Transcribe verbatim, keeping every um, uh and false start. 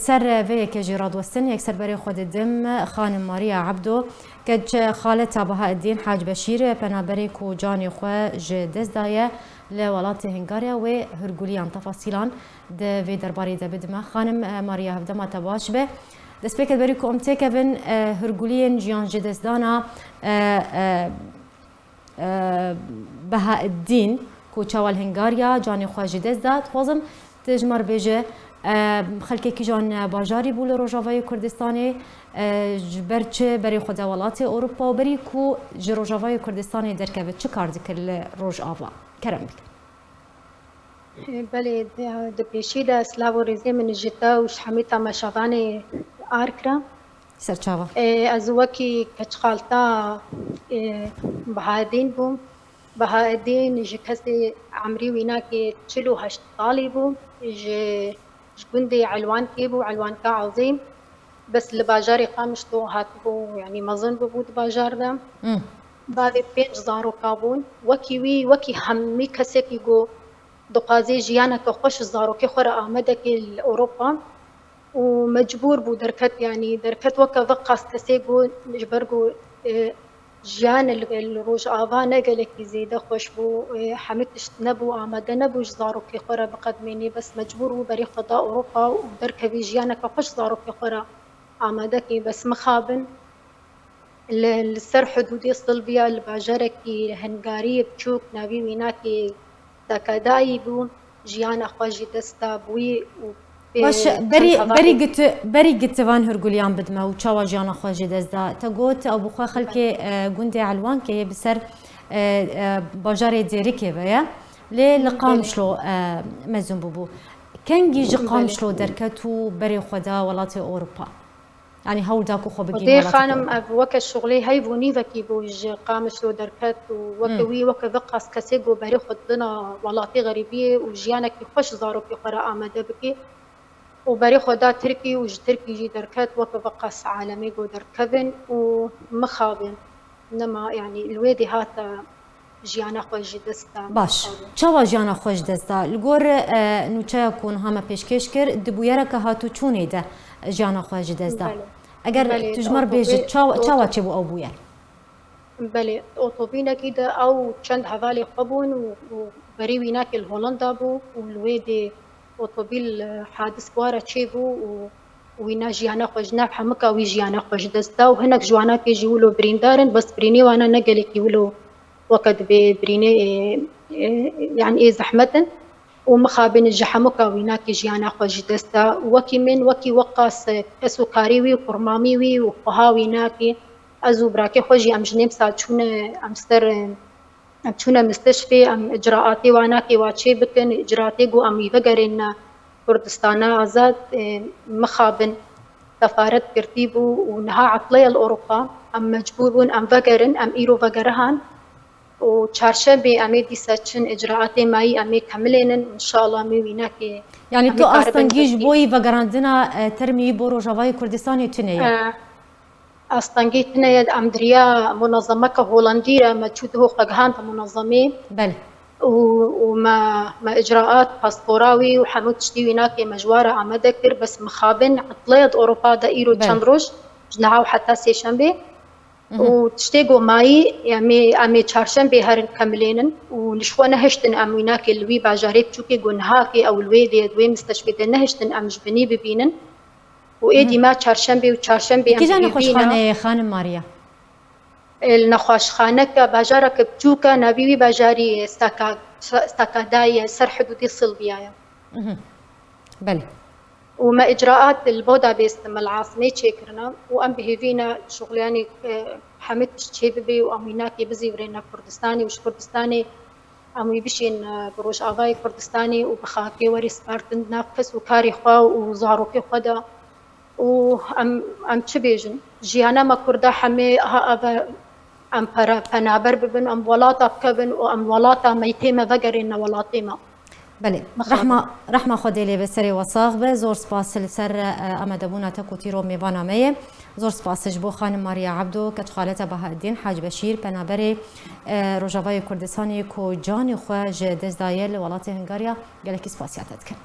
Ser vê yekê jî radwestin, yekser berê xwe didim xanim Maria Ebdo, keç xaleta Bahaeddîn Hac Beşîr, penaberê ku canê xwe ji dest daye li welatê Hungarya, wê hûrgulîyan, tefasîlan di vê derbarê de bidime. Xanim, e, Maria, hevdema te baş be. Destpêkê berî ku em têkevin, e, hûrguliyên jiyan ji destdana, e, e, e, Behaeddîn ku çawa li Hungarya canê xwe ji dest da, dixwazim tu ji me re bêje, e, xelkê kîjan bajarî bû li Rojavayê Kurdistanê, e, ji ber çi berê xwe da welatê Ewropa û berî ku ji Rojavayê Kurdistanê derkeve, çi kar dikir li Rojava? Kerem bike. Belê, di, di pêşî de silav û rêzê min ji te û ji hemî temaşevanê arkira. Serçava. Ê, ez wekî keçxalta, ê, Bahaeddîn bûm. Bahaeddîn ji kesê emrî wînakê çil û heşt salî bû. Ji, ji gundê Elwankê bû, Elwanka Ezîm. Bes li bajarê Qamişlo hatibû, yanî mezin bûbû di bajar de. Hmm. Bavê pênc zaroka bûn. Wekî wî, wekî hemî kesekî ku dixwazê jiyaneke xweş zarokê xwe re amade ke li Ewropa û mecbûr bû derket, yanî derket weke veqas kesê ku ji ber ku, e, jiyan li, li Rojava ne gelekî zêde xweş bû, e, hemî tişt nebû, amade nebû ji zarokê xwe re biqedmênê, bes mecbûr bû berê xwe da Ewropa û derkevî jiyaneke xweş zarokê xwe re amade ke, bes mixabin. Li, li ser hidûdê Silviya, li bajarekî Hungariyê biçûk, navî wînakê Dakadayî bû, jiyana xwe ji dest da bi wî û pê Baş, çend berî, hevalên berî gitu, berî gitu van hûrguliyan bidime û çawa jiyana xwe ji dest da. Te got, ew bi xwe xelkê, e, gundê Elwankê ye, bi ser, e, e, bajarê Dêrikê ve ye. Lê li Belê. Qamişlo, e, mezin bûbû. Kengî ji Belê. Qamişlo derket û berê xwe da welatê Ewropa? Yanî hewl da ku xwe bigihîne Xwedê welatê xanim, Ewropa. Ev weke şixulê heyv û nîvekî bû ji Qamişlo derket û weke Hmm. wî, weke veqas kesê ku berê xwe dina welatê xerîbiyê û jiyanekî xweş zarokê xwe re amade bike û berê xwe da Tirkî û ji Tirkî jî derket, weke veqas alemê ku derkevin û mixabin. Nema, yanî li wê dê hate jiyana xwe ji dest da. Baş. Çawa jiyana xwe ji dest da? Li gor, e, nûçeya ku niha me pêşkêş kir, di bûyereke hatûçûnê de jiyana xwe ji dest da. Belê. Eger Belê, tu ji me re bêjî, otobî-, çawa, çawa oto-, çêbû ew bûyer? Belê, otobînekî de ew çend hevalê xwe bûn û, û berî wînakê li Holanda bû û li wê dê otobîl, e, hadis wara çêbû û wîna jiyana xwe ji nav hemika wî jiyana xwe ji dest da û hinek ji wanakê jî wilo birîndar in, bes birînê wana ne gelekî wilo weke dibê birînê, ê, ê, yanî ê zehmet in û mixabin ji hemûka wînakê jiyana xwe ji dest da. Wekî min, wekî weqas kes û karê wî û qurmamî wî û xweha wînakê, ez û birakê xwe jî em ji nêm sal çûne, em ser, em çûne misteşfê, em icraatê wanakê wa çê bikin, icraatê ku em wî vegerênine Kurdistana Azad, ê, mixabin sefaret girtî bû û niha etleye li Ewropa, em mecbûr bûn em vegerin, em îro vegerihan. û çarşembê em ê dîsa çin icraatê mayî em ê kemilênin, înşallah em ê wînakê Yanî em tu ê karibin astengî ji destî. Bo yî vegerandina, e, termî bo Rojavayê Kurdistanê tune ye? E, astengî tune ye, em diriya munezemeke Holandî re me çû diho xwe gihand munezemê. Belê. Û, û me, me icraat, paspora wî û hemû tiştî wînakê me ji wa re amade kir, bes mixabin etleye di Ewropa de îro Belê. Çend roj, ji niha û heta sêşembê. Mhm. Û tiştê ku mayî, em ê, em ê çarşembê herin kemilênin û li ji xwe nehiştin em wînakê li wî bajarê biçûkê ku niha ke ew li wê dê, di wê misteşfê de nehiştin em ji binî bibînin. Û êdî Mhm. me çarşembê û çarşembê em Kîja dibî bîna. Nexweşxaneyê, Xanim Maria? Ê, li nexweşxaneke, bajareke biçûk e, navî wî bajarî Staka-, Stakada ye, ser hidûdê Silviya ye. Mhm. Belê. û me îcraat li Budapest, me li asimê çêkirine û em bi hêvî ne şixuliyanî, e, hemî tişt çêbibe û em wînakê bizîvirêne Kurdistanê û ji Kurdistanê em wî bişîn, e, bi Rojavayê Kurdistanê û bi xakê werî spartin di nav kes û karê xwe û zarokê xwe de. Û em, em çi bêjin? Jiyana me Kurda hemê ha eve em pere-, penaber bibin, em welata bikevin û em welata me yê tê me vegerêne welatê me. Belê. Mixabin. Rehma, rehma Xwedê lê be, serê we sax be. Zor spas li ser, e, amadebûna te ku tîro mêvana me ye. Zor spas ji bo Xanim Maria Ebdo, keçxaleta Bahaeddîn Hac Beşîr, penaberê, e, Rojavayê Kurdistanê ku canê xwe ji dest daye li welatê Hungarya. Gelekî spasiya te dikin.